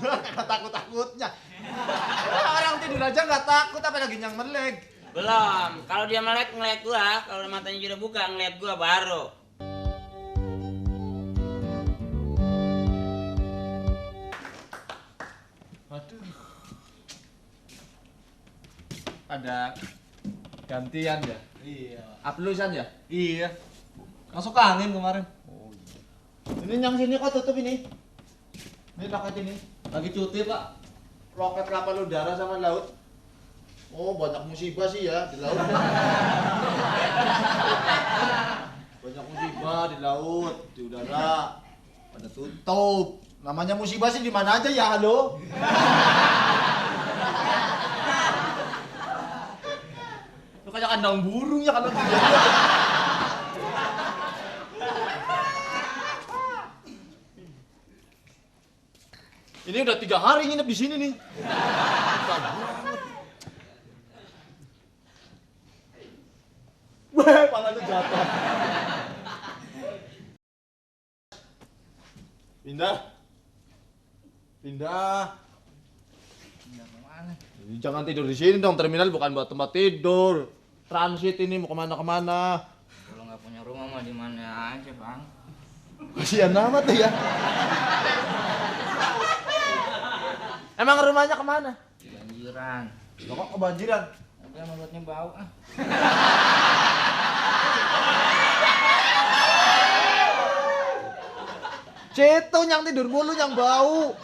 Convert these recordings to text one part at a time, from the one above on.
Kagak takut-takutnya. Orang tidur aja nggak takut, apa lagi yang melek. Belum. Kalau dia melek ngeliat gua, kalau matanya sudah buka ngeliat gua baru. Waduh. Ada gantian ya? Iya. Uploadan ya? Iya. Masuk angin kemarin. Oh iya. Ini yang sini kok tutup ini? Ini loket ini. Lagi cuti, Pak. Loket kapal udara sama laut. Oh, banyak musibah sih ya di laut. Banyak musibah di laut, di udara. Pada tutup. Namanya musibah sih di mana aja ya, halo? Lu kayak kandang burung ya kalau gitu. Ini udah 3 hari nginep di sini nih. Wah, palanya jatuh. Pindah. Pindah. Pindah kemana? Jangan tidur di sini dong, terminal bukan buat tempat tidur. Transit ini mau kemana-kemana. Kalau nggak punya rumah mah di mana aja, Bang. Kasihan amat tuh ya. Emang rumahnya kemana? Banjiran. Loh, kok kebanjiran? Dia mulutnya bau ah. Ceto yang tidur mulu yang bau.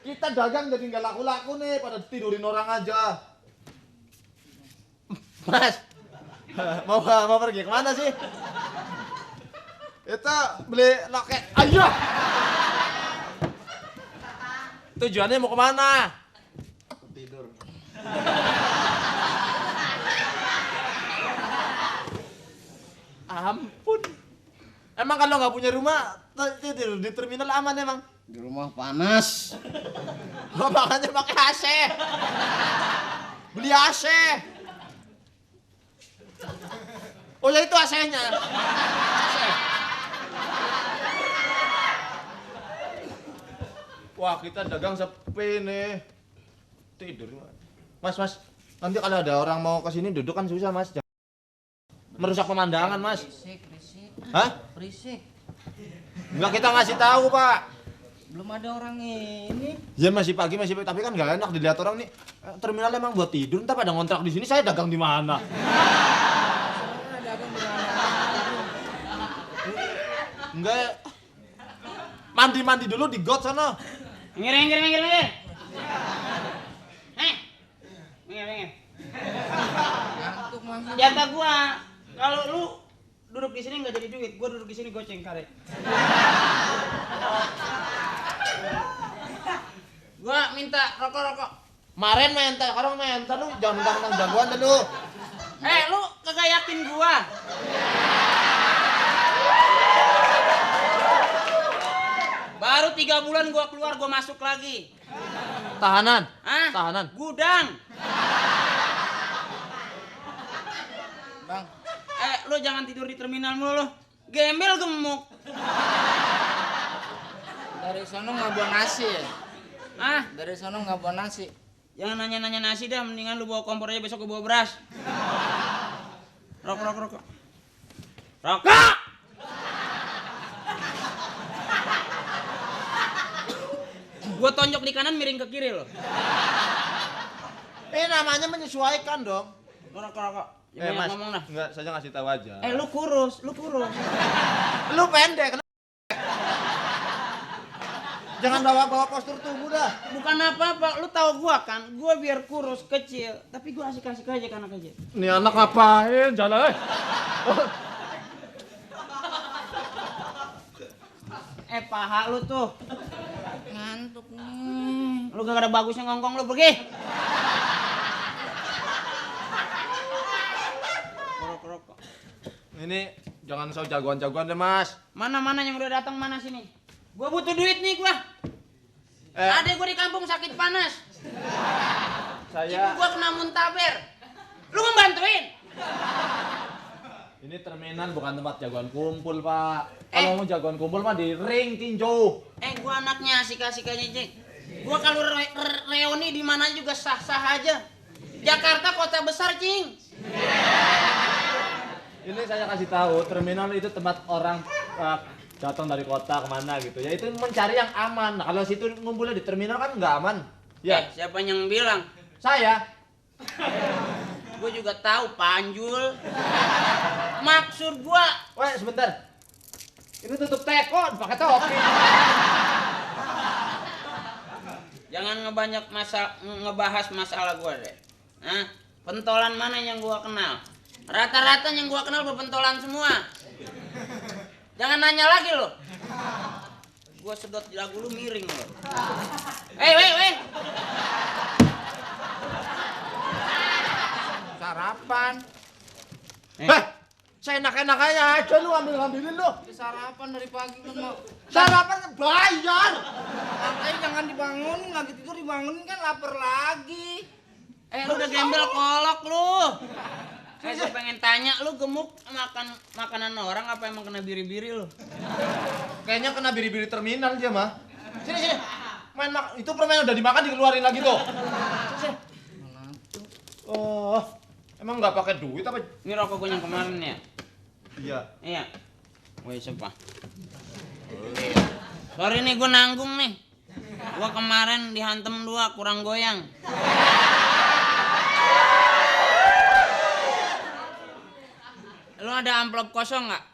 Kita dagang jadi nggak laku-laku nih, pada tidurin orang aja. Mas, mau pergi kemana sih? Kita beli loket. Ayo. Tujuannya mau kemana? Tidur. Ampun. Emang kalau nggak punya rumah tidur di terminal aman emang? Di rumah panas. Oh, makanya pakai AC. Beli AC. Oh ya itu AC-nya. AC. Wah, kita dagang sepi nih. Tidur. Mas, nanti kalau ada orang mau ke sini duduk kan susah, Mas. Merusak pemandangan, Mas. Berisik. Hah? Berisik. Enggak, kita ngasih tahu, Pak. Belum ada orang ini. Ya masih pagi, tapi kan nggak enak dilihat orang nih. Terminal emang buat tidur, ntar pada ngontrak di sini, saya dagang di mana? Dagang di mana? Enggak. Mandi dulu di got sana. Minggir. Minggir. Ngantuk masuk. Jatah gua. Kalau lu duduk di sini nggak jadi duit, gua duduk di sini goceng kare. Gua minta rokok. Kemarin orang minta lu jangan mentang-mentang jagoan dah lu. Lu kagak yakin gua? Baru 3 bulan gua keluar, gua masuk lagi. Tahanan. Hah? Tahanan. Gudang. Bang, Lu jangan tidur di terminal mulu. Gembel gemuk. dari sono nggak bawa nasi ya? Ah, Dari sono nggak bawa nasi. jangan nanya-nanya nasi dah, mendingan lu bawa kompor aja, besok gua bawa beras. Rokok. Rokok! Gua tonjok di kanan, miring ke kiri loh. Namanya menyesuaikan dong. Rokok. Mas, Ngomong dah. enggak, saya ngasih tahu aja. Lu kurus. Lu pendek. Jangan bawa postur tubuh dah. Bukan apa-apa, lu tahu gua kan, gua biar kurus, kecil, tapi gua asik-asik aja kan anak aja. Nih anak ngapain? Jalan. Paha lu tuh. Ngantuk nih. Lu gak ada bagusnya ngongkong, lu pergi. Rokok. Ini jangan so jagoan-jagoan deh, Mas. Mana yang udah datang mana sini? Gua butuh duit nih gua. Adek gua di kampung sakit panas. Ibu gua kena muntaber. Lu mau bantuin? Ini terminal bukan tempat jagoan kumpul, Pak. Kalau mau jagoan kumpul mah di ring tinju. Gua anaknya asik-asik aja, Jek. Gua kalau reuni di mana juga sah-sah aja. Jakarta kota besar, Cing. Ini saya kasih tahu, terminal itu tempat orang datang dari kota kemana gitu ya. Itu mencari yang aman. Nah, kalau situ ngumpulnya di terminal kan nggak aman. Ya, Siapa yang bilang? saya. Gue juga tahu Panjul. Maksud gua, Wah, sebentar. Ini tutup teko, pakai topi. jangan ngebahas masalah gua deh. Hah? Pentolan mana yang gua kenal? Rata-rata yang gua kenal berpentolan semua. Jangan nanya lagi lo. Gua sedot lagu lu miring lo. Weh. Sarapan. Saya enak-enak aja lu ambilin lu. Sarapan dari pagi kan mau. Sarapan bayar. Makanya jangan dibangunin, lagi tidur dibangunin kan lapar lagi. Lu udah gembel kolok lu. Gua pengen tanya, lu gemuk makan makanan orang apa emang kena biri-biri lu? Kayaknya kena biri-biri terminal dia mah. Sini. Itu permen udah dimakan dikeluarin lagi tuh. Sini. Oh, emang nggak pakai duit apa? Ini rokok gue yang kemarin ya? Iya. Woi, siapa? Sorry nih, gue nanggung nih. Gue kemarin dihantem 2, kurang goyang. Lu ada amplop kosong nggak?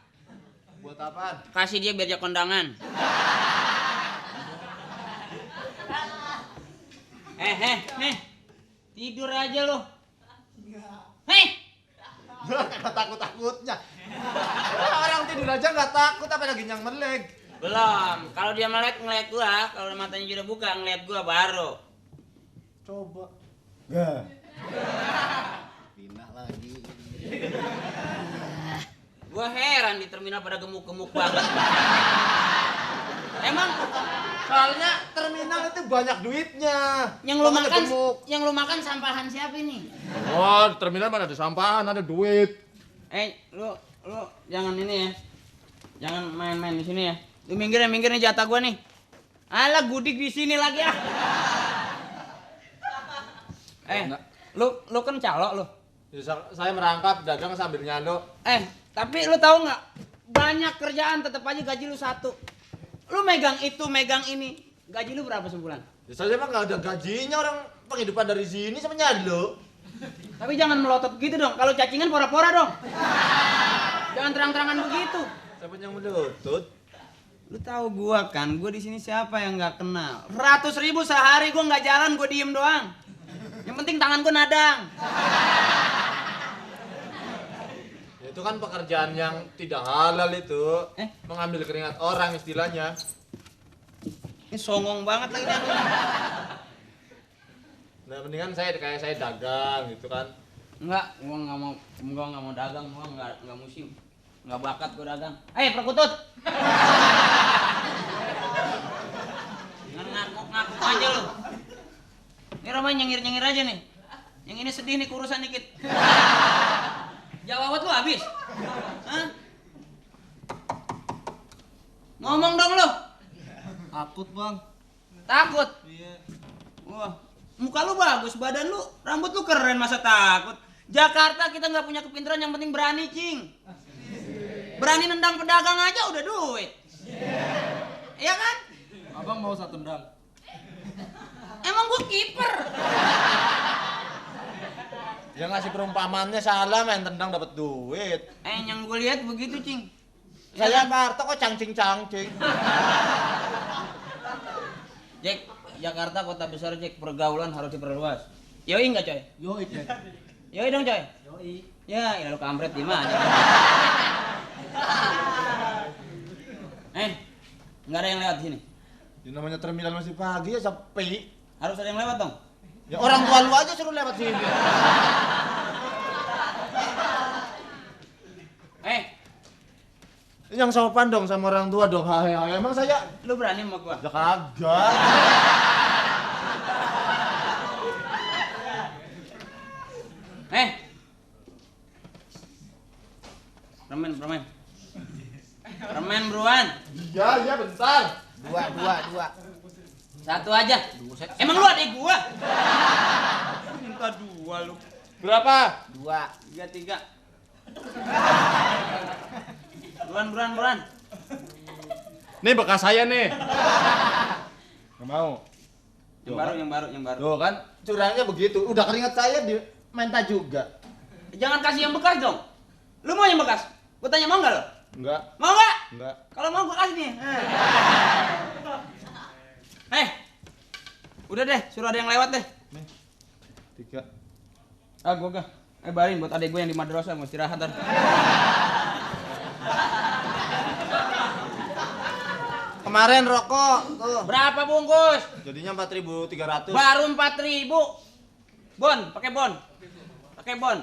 Buat apaan? Kasih dia biar dia kondangan. Tidur aja lu. Takut-takutnya. Orang tidur aja nggak takut, apa lagi yang melek. Belum. Kalau dia melek ngeliat gua, kalau matanya sudah buka ngeliat gua baru. Coba. Pindah lagi. Gua heran di terminal pada gemuk-gemuk banget. Emang Soalnya terminal itu banyak duitnya. yang lu Makanya makan gemuk. yang lu makan sampahan siapa ini? Oh, di terminal mana ada sampahan, ada duit. Lu jangan ini ya. Jangan main-main di sini ya. Lu minggir nih jatah gua nih. Alah gudik di sini lagi ah. Lu kan calok lu. Saya merangkap dagang sambil nyalo. Tapi lu tahu nggak? Banyak kerjaan tetap aja gaji lu 1. Lu megang itu, megang ini. Gaji lu berapa sebulan? Ya, saya emang nggak ada gajinya, orang penghidupan dari sini sama nyalo. Tapi jangan melotot gitu dong. Kalau cacingan pora-pora dong. Jangan terang-terangan begitu. Siapa yang melotot? Lu tahu gua kan, gua di sini siapa yang nggak kenal? 100.000 sehari gua nggak jalan, gua diem doang. Yang penting tangan gua nadang. Itu kan pekerjaan yang tidak halal itu. Mengambil keringat orang istilahnya. Ini songong banget lagi dia. Nah, mendingan saya dagang gitu kan. Enggak, gua nggak mau dagang, gua nggak musim. Nggak bakat gua dagang. Perkutut. Jangan ngaku aja lu. Ini Roma nyengir aja nih. Yang ini sedih nih, kurusan dikit. Jawawat lu habis? Hah? Ngomong dong lu. Takut, Bang. Takut? Iya. Wah, muka lu bagus, badan lu, rambut lu keren, masa takut? Jakarta kita nggak punya kepintaran, yang penting berani, Cing. Berani nendang pedagang aja udah duit. Iya kan? Abang mau satu tendang. Emang gua kiper. Yang ngasih perumpamaannya salah, main tendang dapat duit. Yang gue lihat begitu, Cing. Saya Pak Harto kok cangcing-cangcing. Jack, Jakarta kota besar, Jack, pergaulan harus diperluas. Yoi nggak, coy? Yoi, Cek. Yoi dong, coy. Yoi. Ya lu kampret gimana? Nggak ada yang lewat sini. Ini namanya terminal masih pagi ya, sepi. Harus ada yang lewat dong. Ya orang tua lu aja suruh lewat sini. Yang sopan dong sama orang tua dong. Hai, emang saya Lu berani sama gua? ya kagak. Permen beruan. Iya, bentar. Dua. Satu aja. Emang lu adek gua? Minta dua lu. Berapa? 2. 3. Buruan. Nih bekas saya nih. Nggak mau. Yang baru. Tuh kan curangnya begitu. Udah keringat saya minta juga. Jangan kasih yang bekas dong. Lu mau yang bekas? Gua tanya mau nggak lo? Enggak. Mau nggak? Enggak. Kalau mau gua kasih nih. Udah deh, suruh ada yang lewat deh. Nih. 3. Gua gak. Bayarin buat adek gue yang di madrasah mau istirahat ntar. Kemarin rokok tuh. Berapa bungkus? Jadinya 4.300. Baru 4.000. Bon, pakai bon.